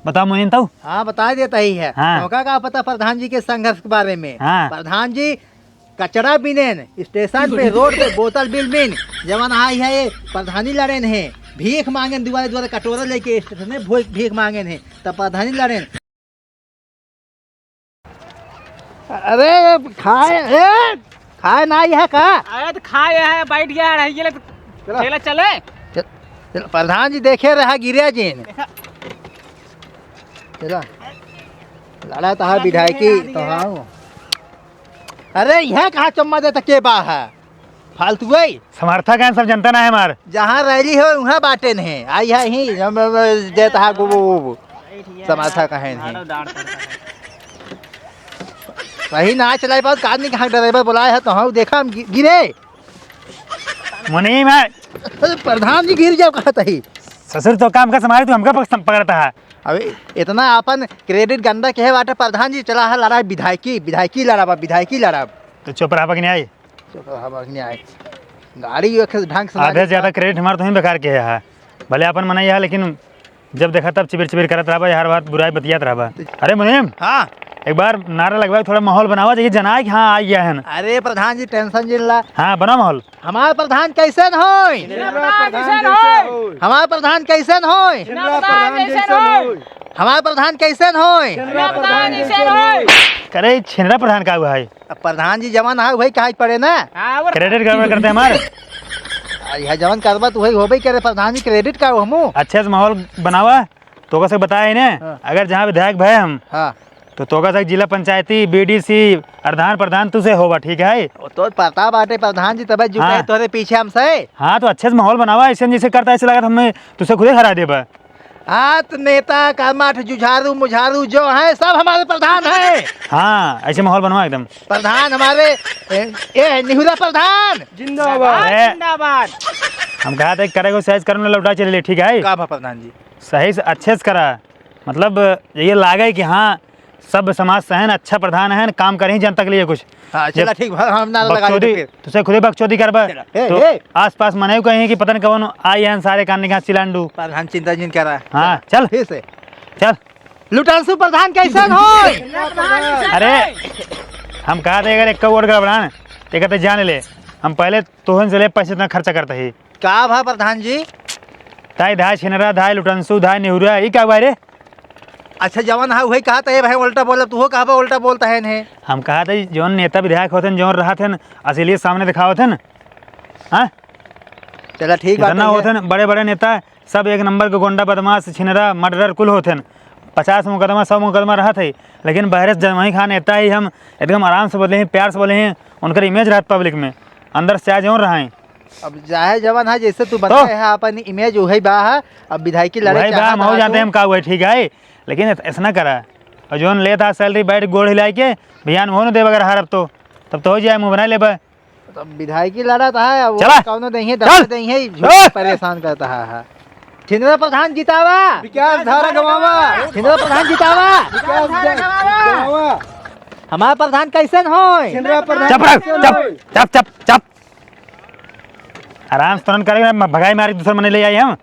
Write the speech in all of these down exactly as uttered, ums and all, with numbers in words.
बताओ मुनीम, तउ। हाँ, बताइ देत ही है। हाँ। तोहका का पता प्रधान जी के संघर्ष के बारे में? हाँ। प्रधान जी कचरा बिनेन, स्टेशन पे, रोड पे बोतल बिल बिन, जवन आई है, प्रधानी लड़ेन है, भीख मांगेन, दुआरे दुआरे कटोरा लेके स्टेशन में भो-, भीख मांगेन है, तब प्रधानी लड़ेन। अरे खाए, ए, खाए नाहीं है का? अरे तो खाए है, बैठ गया है, ये ले तो चला। चले, चले। चल, चल, प्रधान जी देखे रहा, गिरे जिन। देखा। चला। लड़ा तो है विधायकी, तो हाँ। अरे, यहाँ कहाँ चम्मा देता के बा है? फालतू है। समर्थक हैं, सब जनता ना है हमार। जहाँ रैली हो, वहाँ बाटे नहीं। आई है ही, हम, हम, देता है गो, गो, गो, गो। समर्थक हैं नहीं। सही ना चलाई पाओ, का आदमी कहाँ ड्राइवर बुलाए है, तो हाँ, देखा हम गि-, गिरे। मुनीम है। अरे, प्रधान जी गिर जाओ, कहता ही। ससुर तो काम का संभाले, तू हमका पक-, पकड़ता है। अबे, इतना अपन credit गंदा के है बाटे, प्रधान जी चला है लड़ा विधायकी, विधायकी लड़ा बा, विधायकी लड़ा। तो चुप रहा, बगने आई। चुप रहा, बगने आई। गाड़ी एक ढंग से आधे ना से ज्यादा credit हमार तो ही बेकार के है। भले अपन मनई है, लेकिन जब देखा तब चिबिर चिबिर करत रहबा, हर बात बुराई बतियात रहबा। अरे मुनीम, हाँ। एक बार नारा लगवा, थोड़ा माहौल बनावा, जैसे जनाए कि हाँ, आ गया है ना। अरे प्रधान जी, tension जिन ला। हाँ, बनाओ माहौल। हमार प्रधान कैसन होय? जिंदा प्रधान जैसन होय। हमार प्रधान कैसन होय? जिंदा प्रधान जैसन होय। हमार प्रधान कैसन होय? जिंदा प्रधान जैसन होय। करे छिनरा प्रधान का हुआ है? अब प्रधान जी जवन है, वही कहा पड़े ना। हाँ, और credit गड़बड़ करते हमार। आ, यह जवन करबा तो वही होबे करे, प्रधान जी credit का हमू। अच्छे से माहौल बनावा, तोका से बताए ने, हाँ। अगर जहाँ विधायक भए हम, हाँ। तो तोका से जिला पंचायती, बीडीसी, प्रधान, प्रधान तुसे होबा, ठीक है? ओ, तो पता बाटे प्रधान जी, तबे जुटे हाँ। तोरे पीछे हमसे। हाँ, तो अच्छे से माहौल बनावा, ऐसे जैसे करता, ऐसे लगत हमें तुसे खुदे हरा देबा। हाँ, तो नेता, कर्मठ, जुझारू, मुझारू जो है, सब हमारे प्रधान है। हाँ, ऐसे माहौल बनवा एकदम। प्रधान हमारे, ए, ए, निहुरा प्रधान। जिंदाबाद। अरे, जिंदाबाद। हम कहा था, करे को सहज कर्म लौटा चले, ठीक है? का भा प्रधान जी? सही से, अच्छे से करा, मतलब, ये लागे कि हाँ, सब समाज सहन, अच्छा प्रधान है, काम करही जनता के लिए कुछ। हाँ, चला, जब ठीक बा, हम नारा लगा बकचोदी, देते फिर। तुसे खुदे बकचोदी करबा, चला। ए, तो ए। आसपास मनई कहीं कि पता नहीं कौन आई हैं सारे कान निकास चिलांडू। प्रधान चिंता जिन करा। हाँ, चला, चल। फिर से। चल। लुटांशु प्रधान कैसन होय? अरे, हम कहा थे अगर एक वोट गड़बड़ान, तो कहते जान ले, हम पहले तोहन से ले पैसे इतना खर्चा करते ही। का भा प्रधान जी? ताई धाय छिनरा, धाय लुटंसु, धाय निहुरा, ई का बा रे? अच्छा, जवन हा उहे कहा त, ए भाई, उल्टा बोलब, तू हो कहा बा, उल्टा बोलता है ने। हम कहा त, जवन नेता विधायक होते हैं, जवन रहत हैं, असलियत सामने दिखावत हैं, हाँ? चला, ठीक बात इतना है। होते हैं, बड़े-बड़े नेता, सब एक नंबर के गुंडा, बदमाश, छिनरा, मर्डरर कुल होते हैं। पचास मुकदमा, सौ मुकदमा रहत है, लेकिन बहरे से जब वहीं खान नेता ही हम एकदम आराम से बोले हैं, प्यार से बोले हैं, उनकर image रहत public में, अंदर से आज जौन रहा है। अब चाहे जवन है, जैसे तू तो बताए है, अपन image उहे बा है। अब विधायकी लड़े वही बा, चाहत हम हो है जानते तू। हैं हम का हुआ, ठीक है, लेकिन ऐस-, ऐसा ना करा। और जौन लेत हा salary, बैठ गोड़ हिलाए के, भैया, हम हो न देब अगर हारब तो, तब तो हो जाए, मुँह बनाए लेबा। तब विधायकी लड़त है, अब चला। कौनो देंगे, चल। दबा देंगे, झूठ चल। परेशान करता है, है। छिनरा प्रधान जितावा। विकास धारा गवावा। छिनरा प्रधान जितावा। विकास धारा गवावा। हमार प्रधान कैसन होय? छिनरा प्रधान चुप रह, कैसन चुप, होय? चुप, चुप, चुप। आराम से तुरंत करेगा, भगाई मार के दूसर मने ले आई हम।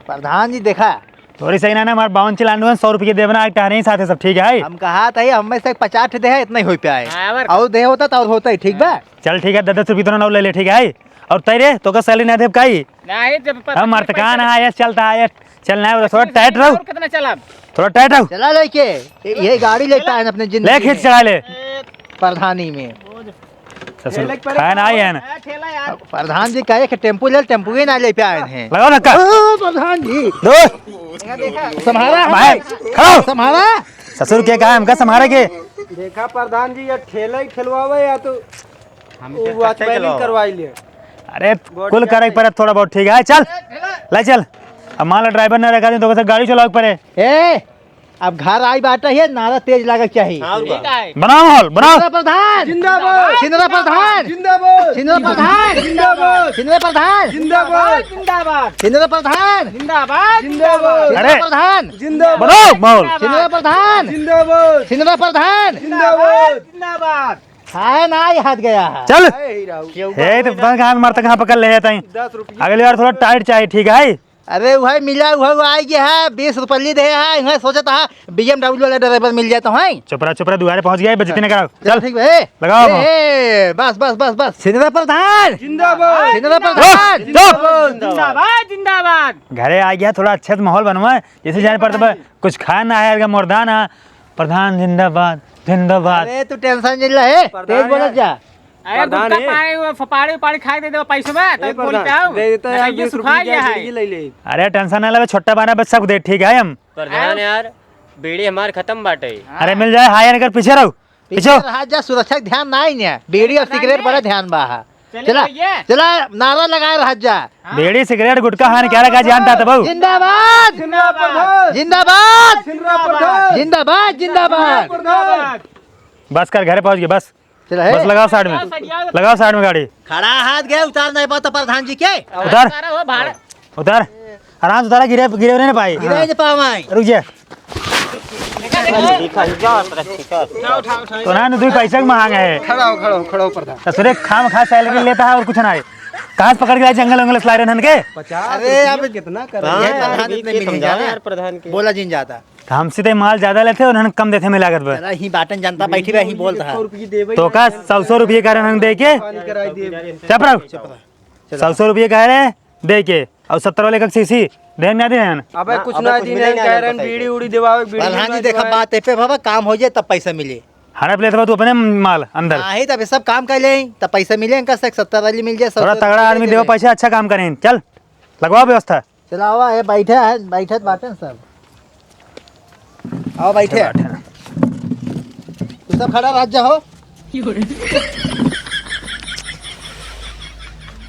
प्रधान जी देखा, तोरी सही ना, ना, हमार बावन चिलांडू है, सौ रुपये देवे ना, एक टहरे ही साथे सब, ठीक है? हम कहा था, ये हमें से पचास ठे दे है, इतना ही हो पाए। हाँ, और और दे होता तो और होता ही, ठीक बा? चल, ठीक है, दस दस रुपये तो ना ले ले, ठीक है? और तैरे, तो का salary ना देब काई? नहीं, जब पता हम नहीं मर्तकान पैसा है, ये चलता है, ये चल ना, थोड़ा tight रहो। और कितना चला? थोड़ा tight रहो। चला लेके, ये, ये गाड़ी लेता है अपने जिंदगी ले, खींच में। चढ़ा ले। प्रधानी में। ससुर, ठेले पर खाए ना आई है ना। ए, ठेला यार। प्रधान जी कहे कि टेम्पू ले, टेम्पू ही ना ले पे आए हैं। लगाओ धक्का। ओ, प्रधान जी। दो। देखा, देखा। संभारा भाई, हमें। खड़ो। संभारा। ससुर के कहा हमका संभारे के? देखा प्रधान जी, ये ठेला ही ठेलवावे या तो हम वो इधर watch कच्चा ही manning चलाओ। करवाई ले। अरे, गोड़ कुल क्या करे है? पर थोड़ा बहुत ठीक है, चल। ले चल। अब मान लो driver ना रखा दे तो कैसे गाड़ी चलाओ पड़े? ए, अब घर आई बाटे है, नारा तेज लागे के चाही। हाँ, ठीक है। बनाओ माहौल, बनाओ। छिनरा प्रधान। जिंदाबाद। छिनरा प्रधान। जिंदाबाद। छिनरा प्रधान। जिंदाबाद। छिनरा प्रधान। जिंदाबाद। जिंदाबाद। छिनरा प्रधान। जिंदाबाद। जिंदाबाद। अरे। छिनरा प्रधान। जिंदाबाद। बनाओ माहौल। छिनरा प्रधान। जिंदाबाद। छिनरा प्रधान। जिंदाबाद। जिंदाबाद। खाए ना, ये हाथ गया है। चल। हे, तो पता कहाँ मारता, कहाँ पकड़ ले जाता है। दस रुपये। अगली बार थोड़ा tight चाही, ठीक है? अरे उहै मिला, उहै आइ गया है, बीस रुपल्ली दे है, इहै सोचत हा BMW वाला ड्राइवर मिल जाए तो है। चुप रहा, चुप रहा, दुआरे पहुँच गया है, बेइज्जती नहीं कराओ। चल, चल। ठीक बा, ए, लगाओ ए, हम। ए, बस, बस, बस, बस। सिंदरा प्रधान। जिंदाबाद। सिंदरा प्रधान। चुप। जिंदाबाद, जिंदाबाद। घरे आ गया, थोड़ा अच्छे से माहौल बनवा, जैसे जाने पड़ता बा, कुछ खाना है, अगर मुर्दा ना, प्रधान जिंदाबाद, जिंदाबाद। अरे तू tension नहीं ले, तेज बोलत जा। अरे प्रधान गुटखा है। पानी, वो फपाड़ी उपाड़ी खाए दे दो पैसे में, ए तो बोल प्रधान, पे आओ। दे देता है ना यार, कि बीस सुखा रुपये गया की है। बीड़ी ले ले। अरे tension ना लेवे, छोटा बाना बस सब दे, ठीक है हम। प्रधान आयो। यार, बीड़ी हमार खत्म बाटे। अरे मिल जाए, हाँ यार, अगर पीछे रहो, पीछे पीछे। रहा जा, सुरक्षा के ध्यान ना आई ने, बीड़ी और सिगरेट बड़ा ध्यान बा हा। चले चला, भैया। चला, नारा लगाए रहा जा। हाँ। बीड़ी सिगरेट गुटखा हानिकारक है, जानता तो बहू। जिंदाबाद। जिंदाबाद। जिंदाबाद। जिंदाबाद। जिंदाबाद, जिंदाबाद। जिंदाबाद। बस कर, घरे पहुँच गए, बस। चला, हे। बस लगाओ side में। लगाओ side में। लगाओ side में गाड़ी। खड़ा हाथ गए, उतार नहीं पाता प्रधान जी के। उतार। उतारो हो भाड़ा। उतार। आराम से उतारा, गिरे, गिरे नहीं पाए। गिरे नहीं पावाई। रुक जा। ठीक है, ठीक है, ठीक है। उठाओ, उठाओ, उठाओ। तो ना, दुई पैसा के मांग है। खड़ा हो, खड़ा हो, खड़ा हो प्रधान। ससुरे खाम खा salary लेता है और कुछ ना है। कहाँ से पकड़ के लाए जंगल वंगल से लाए रहन के? पचास अरे, रुपये अब कितना कर रहे हैं? ये प्रधान इतने मिल ही जाना। यार प्रधान के। बोला जिन जाता। तो हमसे तो माल ज्यादा लेते हैं, उन्होंने कम देते मिलाकर पर। अरे, ही बाटन जनता बैठी बा, ही बोलता है। तो का सौ सौ रुपये का रहे दे के? चुप रहो। चुप रहो। सौ सौ रुपये का रहे दे के, और सत्तर वाले का सीसी दे ना दे हैं। अबे ना, कुछ अबे ना कुछ दिन मिले ना, कह रहे हैं, बताइए। बीड़ी उड़ी देवावे, बीड़ी प्रधान जी, दिलवा देखा देवावे। बात पे बाबा, काम हो जाए तब पैसा मिले। हड़प लेते बा तू अपने माल अंदर। हाँ, ही तब सब काम कर ले, तब पैसा मिले, इनका से सत्तर वाली मिल जाए, थोड़ा सत्तर तगड़ा वाली आदमी दे देवा दे। पैसा, अच्छा काम करें। चल, लगवाओ व्यवस्था। चला आवा, ये बैठे हैं, बैठे बाटे सब। आओ बैठे। चल, बैठे ना। तू सब खड़ा रह जा हो।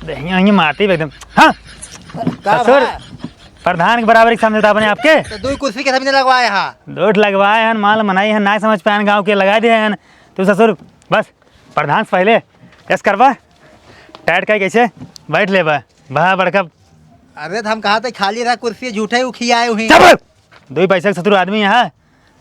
देहिया, ये मारती एकदम। हाँ? का ससुर, बा? प्रधान के बराबर के समझता अपने आपके? तो दो कुर्सी के सब ने लगवाए हैं। दो ठो लगवाए हैं, माल मनाई है, ना समझ पाए गाँव के, लगा दिए हैं। तू ससुर, बस, प्रधान से पहले यस करवा, टाइट का कैसे बैठ ले बा, बा बड़का। अरे, तो हम कहा थे खाली रहा कुर्सी, झूठे उखी आए हुई। चुप! दो ही पैसा के ससुर आदमी यहाँ,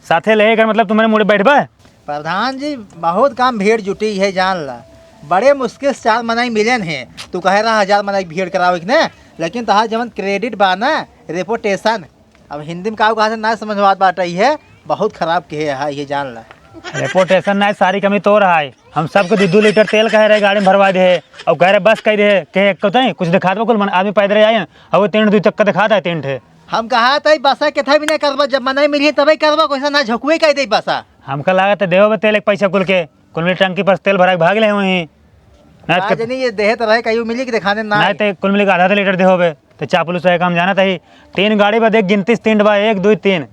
साथे ले कर मतलब तुम्हारे मुड़े बैठ बा। प्रधान जी, बहुत काम भीड़ जुटी है, जान ला। बड़े मुश्किल से चार मनई मिलेन है। तू कहे रहा हजार मनई भीड़ करावे के ने, लेकिन तहार जवन credit बा ना, reputation, अब हिंदी में का कहा से ना समझ में आवत बाटे, ये बहुत खराब किहे है, ये जान ला। Reputation ना, सारी कमी तोर है। हम सबको दो दो लीटर तेल कहे रहे गाड़ी में भरवा दे, और कह रहे बस कह दे, कहे एक तो नहीं, कुछ दिखा दो, कुल मन आदमी पैदल आए हैं, और वो तीन दो चक्कर दिखाता है, तीन ठे। हम कहा था, बसा के था भी नहीं करबा, जब मनई मिली तबे करबा, कोई सा ना झोंकुए कह दे बसा। हमका लागत है देवे बा तेल एक पैसा कुल के, कुल मिली टंकी पर तेल भरा के भाग ले वहीं। ना आज तो नहीं, ये देहे तो रहे, कहीं मिली कि दिखाने ना ना आए। तो कुल मिली के आधा आधा लीटर दे होबे, तो चापलूस रहे का हम जानत ही। तीन गाड़ी बा, देख गिनती से तीन बा, एक, दो, तीन।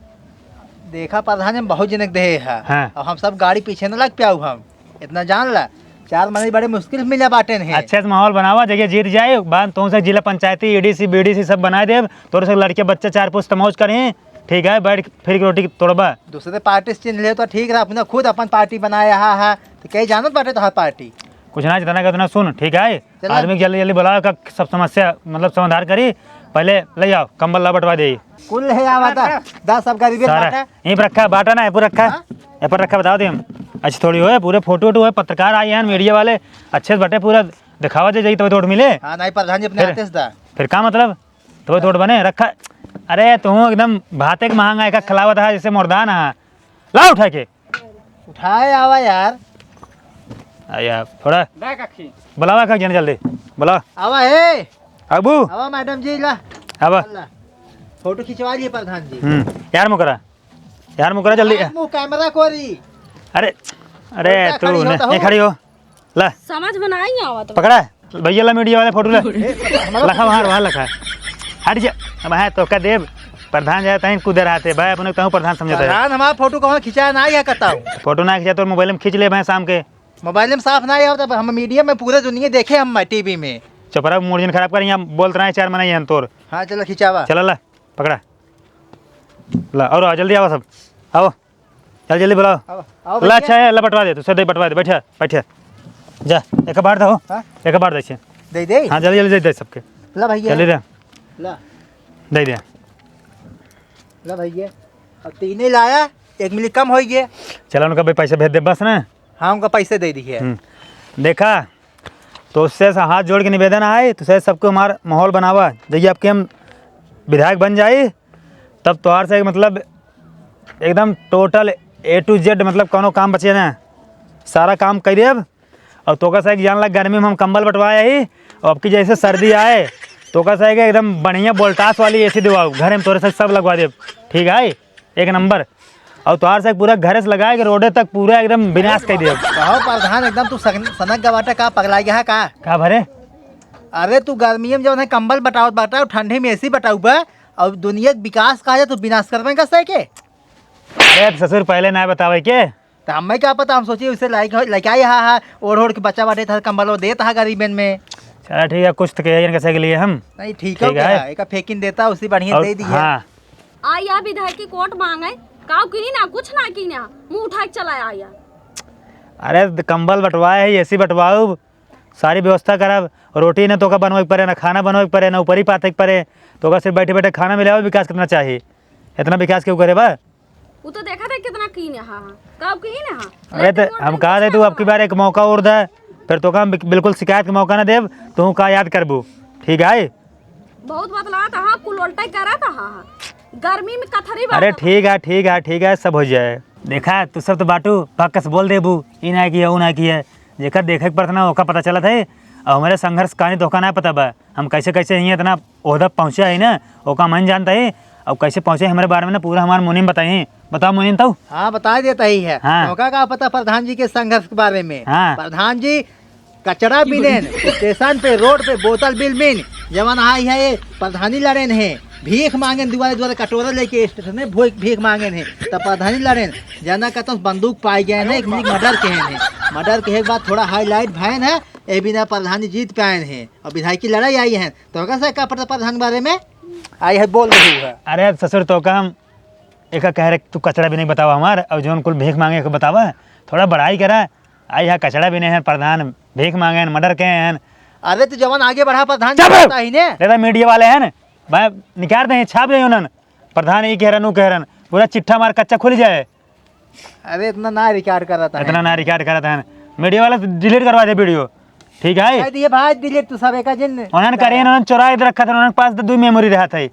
देखा प्रधान जी, हम बहुत जनक देहे है। हाँ। अब हम सब गाड़ी पीछे न लग पाऊ हम, इतना जान ला। चार मनई बड़े मुश्किल से मिला बाटे नहीं। अच्छे से माहौल बनावा, जगह जीत जाए, बाद तुमसे जिला पंचायती, एडीसी, बीडीसी सब बना देब, तोरे से लड़के बच्चे चार पुस्त मौज करें, ठीक है, बैठ फिर के रोटी तोड़बा। दूसरे पार्टी से चिन्ह ले तो ठीक रहा, अपना खुद अपन पार्टी बनाया हा, हा। तो कहीं जानत बाटे तो हर पार्टी। कुछ ना, जितना का उतना सुन, ठीक है? चलो। आदमी के जल्दी जल्दी बुलाओ, का सब समस्या मतलब समाधान करी। पहले ले जाओ, कंबल ला बंटवा दे। कुल है आवा था, दस सब गरीबी सारा बाटा। यहीं पर रखा, बाटा ना, ये पर रखा। हाँ? ये पर रखा, बता दे हम। अच्छी थोड़ी होए, पूरे फोटो वोटो है, पत्रकार आए हैं, मीडिया वाले, अच्छे से बटे, पूरा दिखावा दे जाई, तब वोट मिले। हाँ, नहीं प्रधान जी अपने फिर? हाथे से था। फिर का मतलब? तो वोट बने रखा। अरे तू एकदम भाते के महंगा एक खिलावत है, जैसे मुर्दा ना। ला उठा के। उठाए आवा यार। आ यार, थोड़ा दा काकी। बुलावा का जन जल्दी। बुला। आवा हे। अबू। आवा मैडम जी, ला। आवा। ला। फोटो खिंचवा लिए प्रधान जी। हम्म, यार मुकरा। यार मुकरा जल्दी। यार मुँह कैमरा कोरी। अरे, अरे, उल्टा तू खड़ी हो ने, तो ये हो। खड़ी हो। ला। समझ में नहीं आवत बा। पकड़ा। भैया ला मीडिया वाले फोटो ला। ए, हमारा लखा वहाँ, वहाँ लखा। हट जा। अब है तो का देव। प्रधान जाता है, कूदे रहते। भाई, अपने को प्रधान समझता है। प्रधान हमारा फोटो कहाँ खिंचाया ना है, बताओ। फोटो ना खिंचा तो मोबाइल में खींच ले भाई शाम के। मोबाइल में साफ ना आया, तब हम मीडिया में पूरे दुनिया देखे हम टीवी में। चुप रहा, मूड जिन खराब कर, यहाँ बोलत रहे चार मना ये हम तोर। हाँ, चलो खिंचावा। चला ला, पकड़ा। ला, और आओ, जल्दी आओ सब। आओ। चल जल्दी बुलाओ। आओ, आओ ला, भैया। अच्छा है, ला बंटवा दे, तू सब दे बंटवा दे, बैठा, बैठा। जा, एक बार दो। हाँ? एक बार दे छे। दे दे। हाँ, जल्दी, जल्दी दे दे सबके। ला भैया। जल्दी दे। ला। दे दे। ला भैया। अब तीन ही लाया, एक मिली कम होई गया। चला, उनका भी पैसे भेज दे बस ना। हाँ, उनका पैसे दे दिए। हम्म। देखा, तो उससे ऐसा हाथ जोड़ के निवेदन है, तो से सबको हमार माहौल बनावा। जैसे आपके हम विधायक बन जाई, तब तोहार से मतलब एकदम total A to Z, मतलब कौनो काम बचे ना, सारा काम कइ देब। अउर तोका से एक जान लग, गर्मी में हम कंबल बंटवाए ही, अउर अब की जैसे सर्दी आए, तोका से एक एकदम बढ़िया voltage वाली AC दिवाओ, घरे में तोरे से सब लगवा देब, ठीक है, एक नंबर। अउर तोहार से पूरा घरे से लगाए के रोडे तक पूरा एकदम विनाश कइ देब। कहो प्रधान, एकदम तू सगन-, सनक गवाटा का, पगला गया है का? का भरे? अरे तू गर्मी में जौन है कंबल बटावत बाटा, ठंडी में AC बटाऊ बा, अउर दुनिया के विकास कहा जाए तो विनाश करबे का सै के? अरे अब ससुर पहले ना बतावे के? तो हमें क्या पता, हम सोची उसे लाइक हो, लेके आई हा, हा, ओढ़ ओढ़ के बच्चा बाटे था, कंबल वो देता है गरीबन में। चला ठीक है, कुछ तो कहे इनके से के लिए हम। नहीं, ठीक हो ठीक गया, है। एका फेंकिन देता, उसी बढ़िया और दे दिया। हाँ। आ या विधायक की कोट मांगे, काऊ की ना, कुछ ना की ना, मुंह उठा के चला आया। अरे त कंबल बंटवाए है, AC बंटवाऊ, सारी व्यवस्था करब, रोटी न तोका बनवे के पड़े, न खाना बनवे के पड़े, न ऊपरी पाथे के पड़े, तोका सिर्फ बैठे बैठे खाना मिले, विकास कितना चाहिए? इतना विकास क्यों करे बा? वो तो देखा था कितना कीने हा, हाँ। कब कीने हा? अरे तो हम कहा दे, तू अब की बार एक मौका और दे, फिर तोका हम बिक-, बिल्कुल शिकायत के मौका ना देब, तू का याद करबू, ठीक है? बहुत बतलात हा, कुल उल्टा ही करत हा, हाँ। गर्मी में कथरी अरे बात। ठीक है, ठीक है, ठीक है, सब हो जाए। देखा, तू सब तो बाटू, पक्का से बोल देबू, ई ना किया, ऊ ना किया। जेकर देखे के पड़त ना, ओका पता चलत है। और हमारे संघर्ष कहानी तोका ना पता बा, हम कैसे कैसे ही इतना ओहदा पहुँचा है ना, ओका मन जानता है। अब कैसे पहुँचे हमारे बारे में ना, पूरा हमारे मुनीम बताई। बताओ मुनीम, तू। हाँ, बता देता ही है। हाँ। तोका का पता प्रधान जी के संघर्ष के बारे में? हाँ। प्रधान जी कचड़ा बिनेन, स्टेशन पे, रोड पे बोतल बिल मिन, जवन आई है ये प्रधानी लड़ेन है, भीख मांगेन दुआरे दुआरे कटोरा लेके स्टेशन में भो-, भीख मांगेन है, तब प्रधानी लड़ेन, जना कहता बंदूक पाए गए हैं, एक मिनट मर्डर के हैं, मर्डर के एक बाद थोड़ा हाईलाइट भयन है, ए बिना प्रधानी जीत पाए हैं, और विधायकी लड़ाई आई है, तो का से का पता प्रधान बारे में आई है, बोल रही है। अरे ससुर, तो का हम एका कह रहे, तू कचड़ा भी नहीं बतावा हमार, और जौन कुल भीख मांगे के बतावा, थोड़ा बड़ाई करा। आई हा कचड़ा भी नहीं है, प्रधान भीख मांगे हैं, मर्डर के हैं। अरे तू जवान आगे बढ़ा, प्रधान जी चुप! बता ही ने। दादा मीडिया वाले हैं ना, भाई निकाल दे, छाप दे उन्हन। प्रधान ई कह रहन, ऊ कह रहन, पूरा चिट्ठा मार कच्चा खुल जाए। अरे इतना ना रिकॉर्ड करत है। इतना ना रिकॉर्ड करत है। मीडिया वाला डिलीट करवा दे वीडियो। ठीक है? कह दिए भाई डिलीट तू सब एका जिन। उन्हन करे, उन्हन चोराए रखा था, उन्हन पास तो दुई मेमोरी रहा था।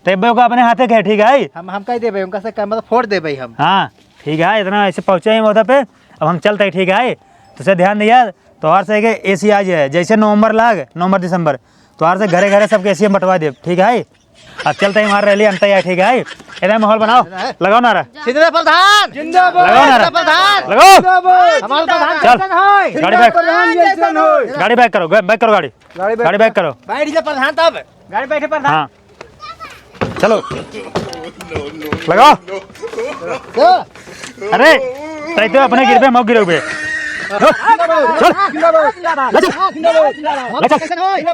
तब ओका अपने हाथे के, ठीक है? हम, हम कह देबे, उनका से कैमरा फोड़ देबे हम। हाँ, ठीक है, इतना ऐसे पहुँचे ही मौका पे, अब हम चलते हैं, ठीक है? तो से ध्यान दिया, तोहार से के AC आ जाए, जैसे नवंबर लाग, नवंबर दिसंबर, तोहार से घरे घरे सबके AC हम बंटवा देब, ठीक है? अब चलते हैं, हमारे रैली अंत है, ठीक है? इधर माहौल बनाओ, लगाओ नारा। छिंदे प्रधान जिंदाबाद। लगाओ नारा। छिंदे प्रधान लगाओ। जिंदाबाद। हमारे प्रधान चल। जैसन होय। गाड़ी बैक। प्रधान जैसन होय। गाड़ी बैक करो, बै-, बैक करो गाड़ी। गाड़ी बैक गाड़ी बैक करो। बैठ जा प्रधान तब। गाड़ी बैठे प्रधान। हाँ। चलो। लगाओ। अरे, तै तो अपने गिरबे, मौक गिरबे। चल। जिंदाबाद। जिंदाबाद। जिंदाबाद। जिंदाबाद।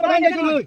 प्रधान जैसन होय।